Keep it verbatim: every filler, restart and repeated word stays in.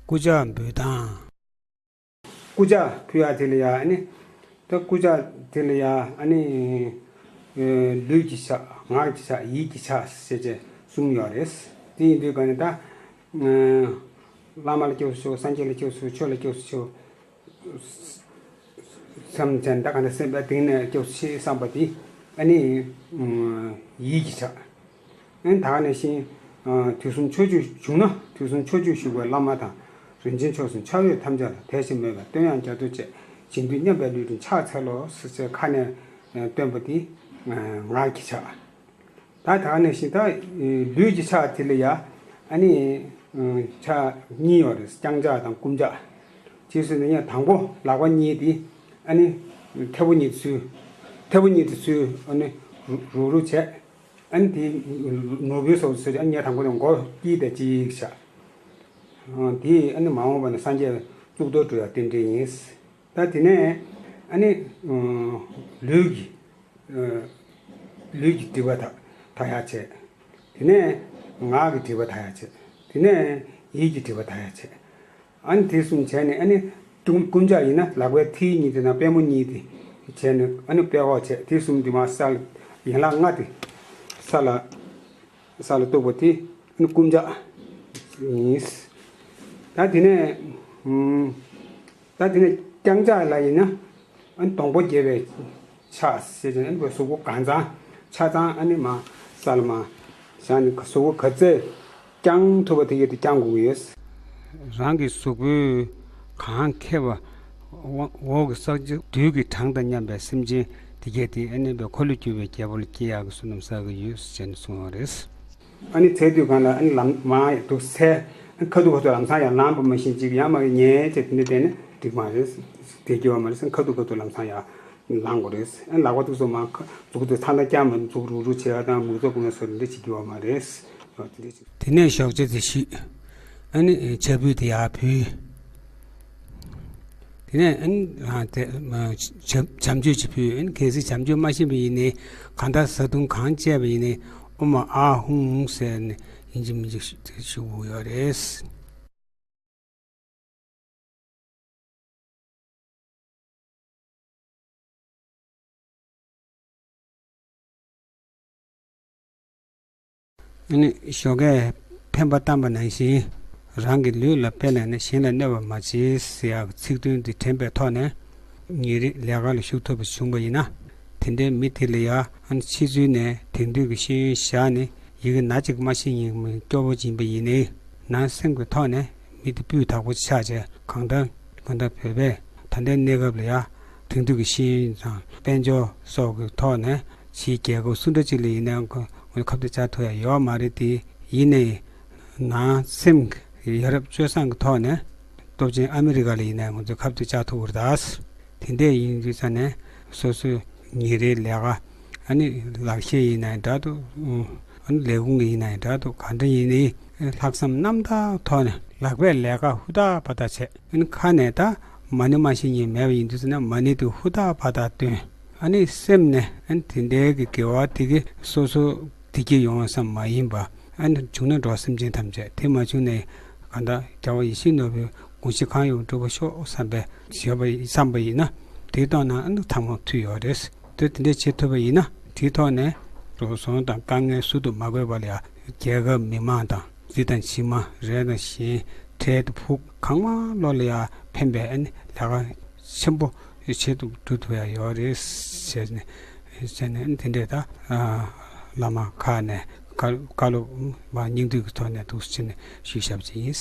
སྐུ་ཕྱག་འབུལ་སྟངས། སྐུ་ཕྱག་ཕུལ་ཡ་དེ་ལ་ཡ་ཨ་ནི། ད་སྐུ་ཕྱག་དེ་ལ་ཡ་ཨ་ནི། ཨེ། ལུས་ཀྱི་ཕྱག། ངག་གི་ཕྱག། ཡིད་ཀྱི་ཕྱག་ཟེར་བྱས་གསུམ་ཡོད་རེད། དེ་ཡིན་དུས་ག་ནས་ད། ཨེ། བླ་མ་ལ་སྐྱབས་སུ་མཆིའོ། སངས་རྒྱས་ལ་སྐྱབས་སུ་མཆིའོ། ཆོས་ལ་སྐྱབས་སུ་མཆིའོ། བསམ་བྱས་ད་ག་ནས་སེམས་པ་གཏིང་ནས་སྐྱབས་སུ་མཆི་བསམ་པ་དེ་ཨ་ནི། ཨེ། ཡིད་ཀྱི་ཕྱག། ཨེ། ད་ག་ནང་བཞིན། ཨ། དུས་གསུམ་ཕྱོགས་བཅུ་བྱུང་ན་དུས་གསུམ་ཕྱོགས་བཅུ་བཞུགས་པའི་བླ་མ་དང་། རིན་ཆེན་ཕྱོགས་སུ་འཆར་འོས་ཐམས་ཅད་ལ། དད་ཞེན་མེད་པར་བསྟོད་དབྱངས་རྒྱ་མཚོ་བཅས། ཞིང་དུ་མཉམ་པའི་ལུས་འགྲོ་ཕྱག་འཚལ་ལོ་ཟེར་བྱས་ཁ་ནས་བསྟོད་པ་དེ་ངག་གི་ཕྱག། ད་ད་ག་ནང་བཞིན་ད་ལུས་ཀྱི་ཕྱག་དེ་ལ་ཡ་ཨ་ནི་ཕྱག་གཉིས་ཡོད་རེད། བརྐྱང་ཕྱག་དང་བསྐུམ་ཕྱག། རྗེས་སུ་ནི་ཡང་དང་པོ་ལག་པ་གཉིས་དེ་ཨ་ནི་མཐེ་བོ་གཉིས་ཚུལ། མཐེ་བོ་གཉིས་དེ་ཚུལ་ཨ་ནི་རུག་རུག་བྱས། ཨ་ནི་དེ་ནོར་བུའི་སོགས་སུ་ཨ་ནི་ངས་དང་པོ་དེ་མགོ་དཀྱིལ་དེ་གཅིག་བཞག། དེ་ཨ་ནི་མ་འོངས་པ་ན་སངས་རྒྱས་གཙུག་ཏོར་འགྲོ་ཡ་རྟེན་འབྲེལ་ཡིན། ད་དེ་ནས་ཨ་ནི་ལུས་ཀྱི་ལུས་ཀྱི་སྒྲིབ་པ་དག་དག་ཡ་བྱས། དེ་ནས་ངག་གི་སྒྲིབ་པ་དག་ཡ་བྱས། དེ་ནས་ཡིད་ཀྱི་སྒྲིབ་པ་དག་ཡ་བྱས། ཨ་ནི་དེ་གསུམ་བྱས་ནས་ཨ་ནི་བསྐུམ་བསྐུམ་ཕྱག་ཡིན་ན་ལག་པའི་མཐིལ་གཉིས་དེ་དང་པུས་མོ་གཉིས་དེ་བྱས་ནས་ཨ་ནི་པད་ཀོག་བྱས། དེ་གསུམ་དེ་མར་ས་ལ་ཡན་ལག་ལྔ་དེ་ས་ལ་ས་ལ་གཏུགས་པ་དེ་ཨ་ནི་བསྐུམ་ཕྱག་ཡིན། ད་དེ་ནས་ཨུམ། ད་དེ་ནས་བརྐྱང་ཕྱག་ལ་ཡིན་ན་ཨ་ནི་གདོང་པོ་བརྒྱད་པའི་ཕྱག་ཟེར་ཅིང་ཨ་ནི་གཟུགས་པོ་གང་ཚང་ཆ་ཚང་ཨ་ནི་མར་ས་ལ་མར་བཞག་ནས་གཟུགས་པོ་ག་ཚད་བརྐྱང་ཐུབ་པ་དེ་གས་དེ་བརྐྱང་དགོས་ཀྱི་ཡོད། རང་གི་གཟུགས་པོའི་གང་ཁེབས་པ་འོག་གི་ས་རྡུལ་གྱི་གྲངས་དང་མཉམ་པའི་སེམས་ཅན་དེ་གས་དེ་ཨ་ནི་བའི་འཁོར་ལོས་སྒྱུར་བའི་རྒྱལ་པོ་ལ་སྐྱེ་ཡག་གི་བསོད་ནམས་བསགས་ཀྱི་ཡོད་ཅེས་གསུངས་པ་རེད། ཨ་ནི་འཚལ་དུས་གང་ལ་ཨ་ནི་ལམ་མང་ཡང་འདུག་འཚལ། ཨ་ནི་ཁ་ཐུག་ཁ་ཐུག་ལམ་སང་ཡང་ལངས་པ་མ་ཤེས་ཅིག་ཡང་མ་ཉལ་བྱས་དེ་འདྲ་བསྡད་ན་འགྲིག་མ་རེད། དེ་སྐྱོ་བ་མ་རེད། ཨ་ནི་ཁ་ཐུག་ཁ་ཐུག་ལམ་སང་ཡང་ལངས་དགོས་རེད། ཨ་ནི་ལག་པ་ཐུག་སོང་མ་ཁ་མཛུག་ཐུག་ཚང་ད་བརྐྱངས་མ་མཛུག་རུག་རུག་བྱེད་ཡ་དང་མུ་ཚོ་གུ་ངོ་སོ་རེ་འདྲ་བྱེད་སྐྱོ་བ་མ་རེད། ཡོ་དེ་འདྲ་བྱེད། དེ་ནས་ཞོགས་ཇ་དེ་བཞུས། ཨ་ནི་ཕྱག་ཕུལ་དེ་ཡར་ཕུལ། དེ་ནས་ཨ་ནི་ཨ་དེ་བྱམས་བྱམས་ཆོས་ཅིག་ཕུལ། ཨ་ནི་གལ་སྲིད་བྱམས་ཆོས་མ་ཤེས་པ་ཡིན་ནའི་གང་ལྟར་བཟའ་བཏུང་གང་སྤྱད་པ་ཡིན་ནའི་ཨོཾ་ཨཱཿཧཱུྃ་ཟེར་ནས་ཡིན་གཅིག་མིན་གཅིག་ཞུ་དགོས་ཡོད་རེད། ཨ་ནི་ཞོགས་ཀས་འཕེན་པ་བཏང་པ་ནང་བཞིན་རང་གི་ལུས་ལ་དཔེ་ལེན་ནས་གཞན་ལ་གནོད་པ་མ་བྱེད་ཟེར་ཡག་གི་ཚིག་དོན་འདི་དྲན་པའི་ཐོག་ནས་ཉིན་རེའི་ལས་ཀ་ལ་ཞུགས་ཐུབ་པ་བྱུང་བ་ཡིན་ན། དེ་འདྲའི་མི་དེ་ལ་ཡང་ཕྱི་ཚུལ་ནས་དེང་དུས་ཀྱི་ཤེས་ཡོན་བཞག་ནས་ཡི་གེ་སྣ་གཅིག་མ་ཤེས་མཁན་སྐྱོ་བོ་ཡིན་པ་ཡིན་ནའི་ནང་སེམས་ཀྱི་ཐོག་ནས་མི་དེ་སྤུས་དག་པོ་ཆགས་བྱས་གང་ལྟར་གང་ལྟར་བོད་པས་ད་ལྟའི་གནས་སྐབས་ལ་ཡང་དེང་དུས་ཀྱི་ཤེས་ཡོན་དང་དཔལ་འབྱོར་སོགས་ཀྱི་ཐོག་ནས་ཕྱིའི་རྒྱལ་ཁབ་སུ་འདྲ་ཅིག་ལ་ཡིན་ནའང་ཁོ་ཁ་གཏད་བཅག་ཐུབ་ཡ་ཡོད་མ་རེད་དེ། ཡིན་ནའི་ནང་སེམས་ཀྱི་ཡ་རབས་སྤྱོད་བཟང་གི་ཐོག་ནས་སྟོབས་ཆེན་ཨ་མི་རི་ཀ་ལ་ཡིན་ནའི་ང་ཚོས་ཁ་གཏད་བཅག་ཐུབ་ཀྱི་རེད་ད། དེ་འདྲས་ཡིན་དུས་ཙ་ནས་སོ་སོའི་ཉིན་རེའི་ལས་ཀ་ཨ་ནི་ལག་ཤེས་ཡིན་ནའི་འདྲ་འདུག་ཨ་ནི་ལས་ཁུངས་ཡིན་ནའི་འདྲ་འདུག་ག་འདྲ་ཡིན་ནའི་ལྷག་བསམ་རྣམ་དག་ཐོག་ནས་ལག་པས་ལས་ཀ་ཧུར་ཐག་པ་ཐག་བྱས། ཨ་ནི་ཁ་ནས་ད་མ་ཎི་མ་ཤེས་མཁན་མེད་པ་ཡིན་དུས་ཙ་ན་མ་ཎི་དེ་ཧུར་ཐག་པ་ཐག་འདོན། ཨ་ནི་སེམས་ནས་ཨ་ནི་དེ་འདྲའི་གི་དགེ་བ་དེ་གི་སོ་སོ་བདེ་སྐྱིད་ཡོང་བ་ཙམ་མ་ཡིན་པ། ཨ་ནི་བྱུང་ན་འགྲོ་བ་སེམས་ཅན་ཐམས་ཅད། དེ་མ་བྱུང་ནའི་གང་ལྟར་རྒྱལ་བ་ཡིད་བཞིན་ནོར་བུའི་དགོངས་གཞི་གང་ཡོད་འགྲུབ་པར་ཤོག་བསམ་པའི་བཞེད་པ་བསམ་པ་ཡིན་ན། དེའི་ཐོག་ནས་ཨ་ནི་ཚང་མ་མཐུན་ཡོད་རེད། དེ་དེ་འདྲས་བྱེད་ཐུབ་པ་ཡིན་ན་དེའི་ཐོག་ནས་འགྲོ་སོང་དང་དཀའ་ངལ་ཟུར་དུ་མ་དགོས་པ་ལ་ཡང་རྒྱལ་ཁབ་མི་མང་དང་རི་དང་བྱེ་མ་རེ་དང་གཞན་འཕྲལ་དུ་ཕུག་གང་མང་ལོ་ལ་ཡང་ཕན་པའི་ཨ་ནི་ལས་ཀ་ཆེན་པོ་བྱེད་དུ་འགྲོ་ཐུབ་ཡ་ཡོད་རེད་ཟེར་ནས་ཟེར་ནས་དེ་འདྲས་ད་བླ་མ་ཁག་ནས་བཀའ་སློབ་མ་སྙིང་བསྡུས་ཀྱི་ཐོག་ནས་འདུག་ཟེར་ནས་ཞུས་བཞག་པ་ཅིག་ཡིན།